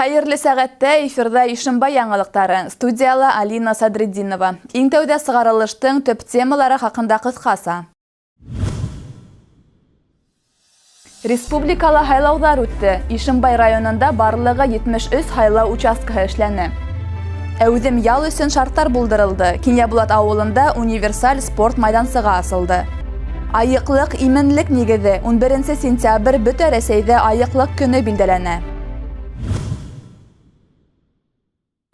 Хәйерле сәғәттә эфирҙа Ишембай яңылыҡтары. Студияла Алина Садретдинова. Иң тәүҙә сығарылыштың төп темалары хаҡында ҡыҫҡаса. Республикала һайлауҙар үтте. Ишембай районында барлығы 73 һайлау участкаһы эшләне. Әүҙем ял өсөн шарттар булдырылды. Кинйәбулат ауылында универсаль спорт майҙансығы асылды. Айыҡлыҡ именлек нигеҙе. 11 сентябрь бөтә Рәсәйҙә айыҡлыҡ көнө билдәләнә.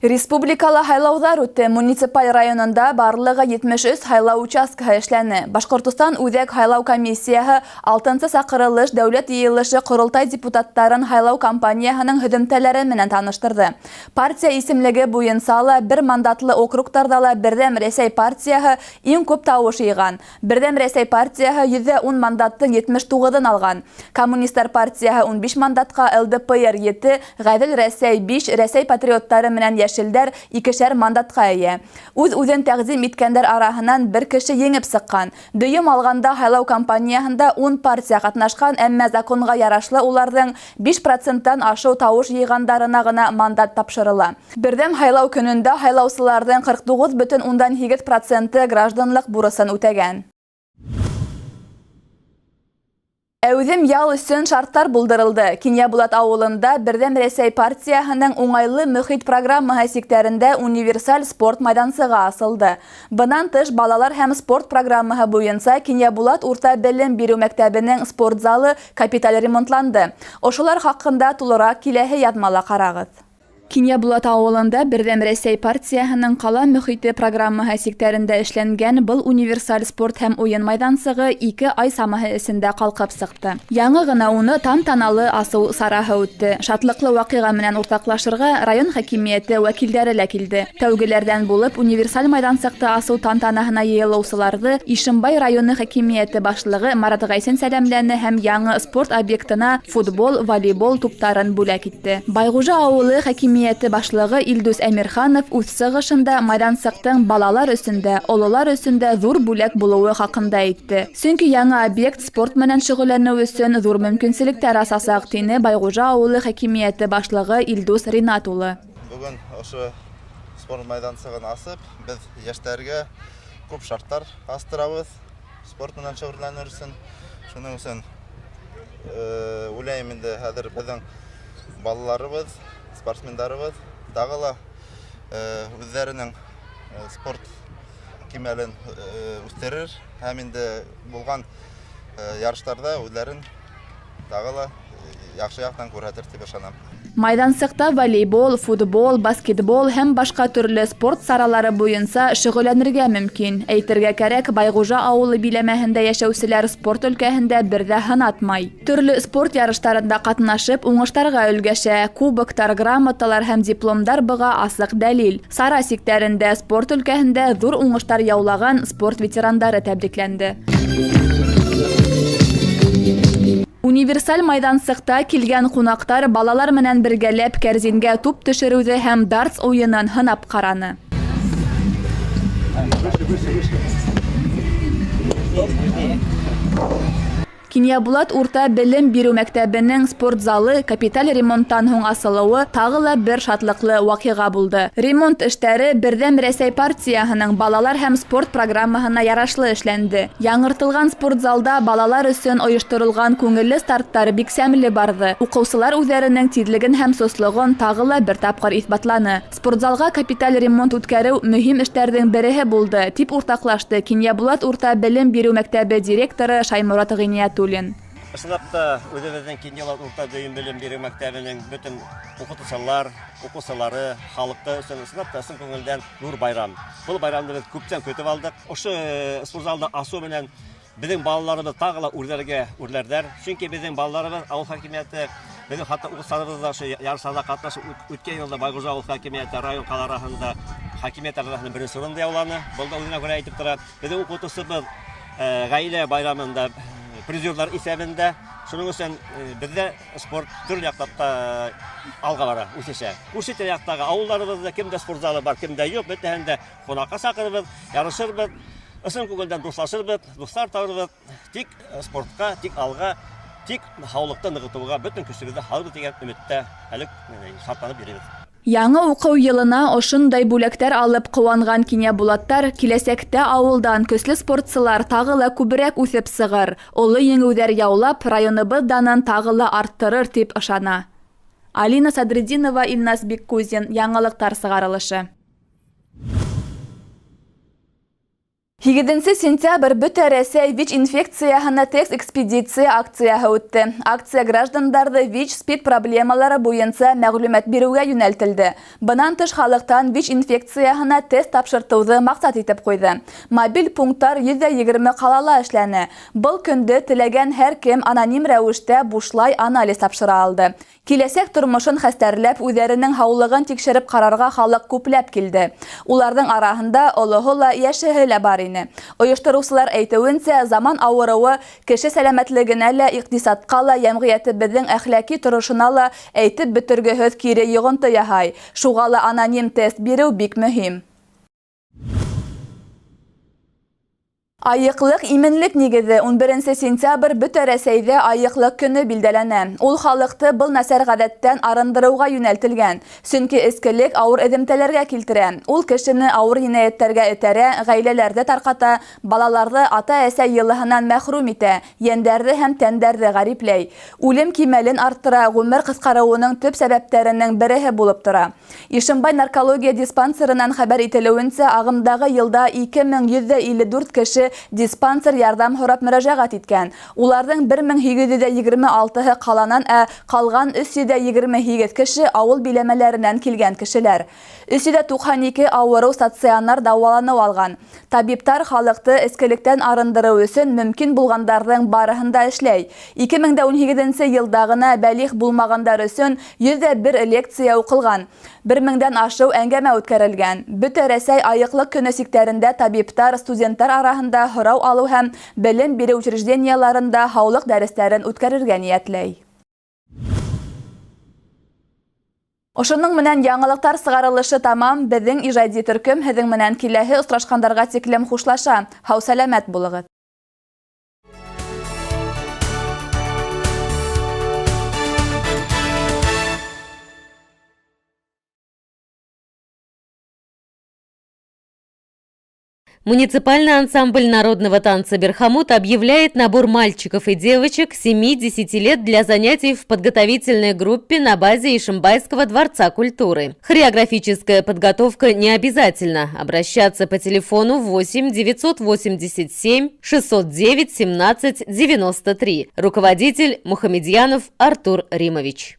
Республикала һайлауҙар үтте. Муниципаль районында барлығы 73 һайлау участкаһы эшләне. Башҡортостан Үҙәк һайлау комиссияһы 6-нсы саҡырылыш Дәүләт Йыйылышы Ҡоролтай депутаттарын һайлау кампанияһының һөҙөмтәләре менән таныштырҙы. Партия исемлеге буйынса ла бер мандатлы округтарҙа ла Берҙәм Рәсәй партияһы иң күп тауыш йыйған. Берҙәм Рәсәй партияһы 110 мандаттың 79-ын алған. Коммунистар партияһы 15 мандатҡа, ЛДПР 7, Ғәҙел Рәсәй 5, Рәсәй патриоттары менән йәшелдәр икешәр мандатҡа эйә. Үҙ-үҙен тәҡдим иткәндәр араһынан бер кеше еңеп сыҡҡан. Дөйөм алғанда һайлау кампанияһында 10 партия ҡатнашҡан, әммә законға ярашлы уларҙың 5%-тан ашыу тауыш йыйғандарына ғына мандат тапшырыла. Берҙәм һайлау көнөндә һайлаусыларҙың 49,8%-ы гражданлыҡ бурысын үтәгән. Әүҙем ял өсөн шарттар булдырылды. Кинйәбулат ауылында Берҙәм Рәсәй партияһының уңайлы мөхит программаһы сиктәрендә универсаль спорт майҙансығы асылды. Бынан тыш балалар һәм спорт программаһы буйынса Кинйәбулат урта белем биреү мәктәбенең спорт залы капиталь ремонтланды. Ошолар хаҡында тулыраҡ киләһе яҙмала ҡарағыҙ. Кинйәбулат ауылында Берҙәм Рәсәй партияһының ҡала мөхите программаһы сиктәрендә эшләнгән был универсаль спорт һәм уйын майҙансығы 2 ай самаһы эсендә ҡалҡып сыҡты. Яңы ғына уны тантаналы асыу сараһы үтте. Шатлыҡлы ваҡиға менән уртаҡлашырға район хакимиәте вәкилдәре лә килде. Тәүгеләрҙән булып универсаль майҙансыҡты асыу тантанаһына йыйылыусыларҙы Ишембай районы хакимиәте башлығы Марат Ғәйсин сәләмләне һәм яңы спорт объектына футбол, волейбол туптарын бүләк итте. Байғужа ауылы хакимиәте башлығы Илдус Әмирханов үҙ сығышында майҙансыҡтың балалар өсөн дә, ололар өсөн дә ҙур бүләк булыуы хаҡында әйтте. Сөнки яңы объект спорт менән шөғөлләнеү өсөн ҙур мөмкинселектәр асасаҡ, тине Байғужа ауылы хакимиәте башлығы Илдус Ринат улы. Бөгөн ошо спорт майҙансығын асып, беҙ йәштәргә күп шарттар астырабыҙ спорт менән шөғөлләнер өсөн. Шуның өсөн уйлайым инде, хәҙер беҙҙең балаларыбыҙ, спортсмендарыбыҙ тағы ла үҙҙәренең спорт кимәлен үҫтерер һәм инде булған ярыштарҙа үҙҙәрен тағы ла яҡшы яҡтан күрһәтер тип ышанам. Майҙансыҡта волейбол, футбол, баскетбол һәм башҡа төрлө спорт саралары буйынса шөғөлләнергә мөмкин. Әйтергә кәрәк, Байғужа ауылы биләмәһендә йәшәүселәр спорт өлкәһендә бер ҙә һынатмай. Төрлө спорт ярыштарында ҡатнашып, уңыштарға өлгәшә. Кубоктар, грамоталар һәм дипломдар быға асыҡ дәлил. Сара сиктәрендә спорт өлкәһендә ҙур уңыштар яулаған спорт ветерандары тәбрикләнде. Универсаль майҙансыҡта килгән ҡунаҡтар балалар менән бергәләп кәрзингә туп төшөрөүҙе һәм дартс уйынын һынап ҡараны. Кинйәбулат урта белем биреү мәктәбенең спорт залы капиталь ремонттан һуң асылыуы тағы ла бер шатлыҡлы ваҡиға булды. Ремонт эштәре Берҙәм Рәсәй партияһының балалар һәм спорт программаһына ярашлы эшләнде. Яңыртылған спорт залда балалар өсөн ойошторолған күңелле старттар бик сәмле барҙы. Уҡыусылар үҙҙәренең тиҙлеген һәм сослоғон тағы ла бер тапҡыр иҫбатланы. Спортзалға капиталь ремонт үткәреү мөһим эштәрҙең береһе булды, тип уртаҡлашты Кинйәбулат урта белем биреү мәктәбе директоры Шайморат Ғиниәтуллин. Ысынлап та үҙебеҙҙең Кинйәбулат урта белем биреү мәктәбенең бөтөн уҡытыусылар, уҡыусылары, халыҡы өсөн ысынлап та ысын күңелдән ҙур байрам. Был байрамды беҙ күптән көтөп алдыҡ. Ошо спортзалды асыу менән беҙҙең балаларыбыҙ тағы ла үрләргә үрләрҙәр. Сөнки беҙҙең балаларыбыҙ ауыл хакимиәте, беҙҙең хатта уҡыусыларыбыҙ ҙа ошо ярыштарҙа ҡатнашып үткән йылда Байғужа ауыл хакимиәте район ҡала араһында хакимиәт араһында беренсе урынды яуланы. Был да үҙенә күрә әйтеп тора. Беҙҙең уҡытыусыбыҙ ғаилә байрамында призерҙар иҫәбендә. Шуның өсөн беҙҙә спорт төрлө яҡлап та алға бара, үҫешә. Күрше яҡтағы ауылдарыбыҙҙа кемдә спорт залы бар, кемдә юҡ, бөтәһен дә ҡунаҡҡа саҡырырбыҙ, ярышырбыҙ, ысын күңелдән дуҫлашырбыҙ, дуҫтар табырбыҙ. Тик спортҡа, тик алға, Тик һаулыҡты нығытыуға бөтөн көсөбөҙҙө һалырбыҙ тигән өмөттә әле шатланып йөрөйбөҙ. Яңы уҡыу йылына ошондай бүләктәр алып ҡыуанған кинйәбулаттар киләсәктә ауылдан көслө спортсылар тағы ла күберәк үҫеп сығыр, оло еңеүҙәр яулап, районыбыҙ данын тағы ла арттырыр тип ышана. Алина Садретдинова, Илназ Биккузин, Яңылыҡтар сығарылышы. Һигеҙенсе сентябрь Бөтә Рәсәй ВИЧ инфекцияһына тест экспедиция акцияһы үтте. Акция граждандарҙы ВИЧ-СПИД проблемалары буйынса мәғлүмәт биреүгә йүнәлтелде. Бынан тыш халыҡтан ВИЧ инфекцияһына тест тапшыртыуҙы маҡсат итеп ҡуйҙы. Мобиль пункттар 120 ҡалала эшләне. Был көндө теләгән һәр кем аноним рәүештә бушлай анализ тапшыра алды. Киләсәк тормошон хәстәрләп, үҙҙәренең һаулығын тикшереп ҡарарға халыҡ күпләп килде. Уларҙың араһында олоһо ла, йәшеһе лә бар ине. Ойоштороусылар әйтеүенсә, заман ауырыуы кеше сәләмәтлегенә лә, иҡтисадҡа ла, йәмғиәтебеҙҙең әхлаки торошона ла әйтеп бөтөргөһөҙ кире йоғонто яһай. Шуға ла аноним тест биреү бик мөһим. Айыҡлыҡ именлек нигеҙе. 11 сентябрь Бөтә Рәсәйҙә айыҡлыҡ көнө билдәләнә. Ул халыҡты был насар ғәҙәттән арындырыуға йүнәлтелгән. Сөнки эскелек ауыр эҙемтәләргә килтерә. Ул кешене ауыр енәйәттәргә этәрә, ғаиләләрҙе тарҡата, балаларҙы ата-әсә йылыһынан мәхрүм итә, йәндәрҙе һәм тәндәрҙе ғәрипләй. Үлем кимәлен арттыра, ғүмер ҡыҫҡарыуының төп сәбәптәренең береһе булып тора. Ишембай наркология диспансерынан хәбәр ителеүенсә, ағымдағы йылда 2154 кеше диспансер ярҙам һорап мөрәжәғәт иткән. Уларҙың 1826-һы ҡаланан, ә ҡалған 328 кеше ауыл биләмәләренән килгән кешеләр. 392 ауырыу стационар дауаланыу алған. Табиптар халыҡты эскелектән арындырыу өсөн мөмкин булғандарҙың барыһын да эшләй. 2018 йылда ғына бәлиғ булмағандар өсөн 101 лекция уҡылған. Бер меңдән ашыу әңгәмә үткәрелгән. Бөтә Рәсәй айыҡлыҡ көнө сиктәрендә табиптар, студенттар араһында һорау алыу һәм белем биреү учреждениеларында һаулыҡ дәрестәрен үткәрергә ниәтләй. Ошоноң менән яңылыҡтар сығарылышы тамам. Беҙҙең ижади төркөм һеҙҙең менән киләһе осрашҡандарға тиклем хушлаша. Һау-сәләмәт булығыҙ. Муниципальный ансамбль народного танца «Берхамут» объявляет набор мальчиков и девочек 7-10 лет для занятий в подготовительной группе на базе Ишимбайского дворца культуры. Хореографическая подготовка не обязательна. Обращаться по телефону 8 987 609 17 93. Руководитель Мухамедьянов Артур Римович.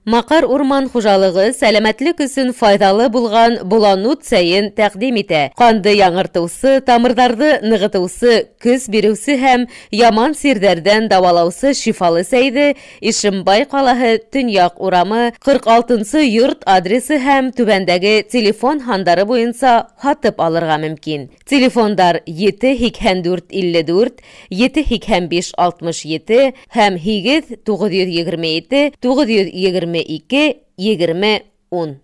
Макар урман хужалыгы сәламәтлек өсөн файҙалы булған боланут сәйен тәҡдим итә. Ҡанды яңыртыусы, тамырҙарҙы нығытыусы, көс биреүсе һәм яман сирҙәрҙән дауалаусы шифалы сәйҙе Ишембай ҡалаһы Төньяҡ урамы 46-нсы йорт адресы һәм түбәндәге телефон һандары буйынса һатып алырға мөмкин. Телефондар ете һикһән дүрт илле дүрт, ете һикһән биш алтмыш ете һәм һигеҙ туғыҙ йөҙ егерме ете, туғыҙ йөҙ егерме ике, егерме ун.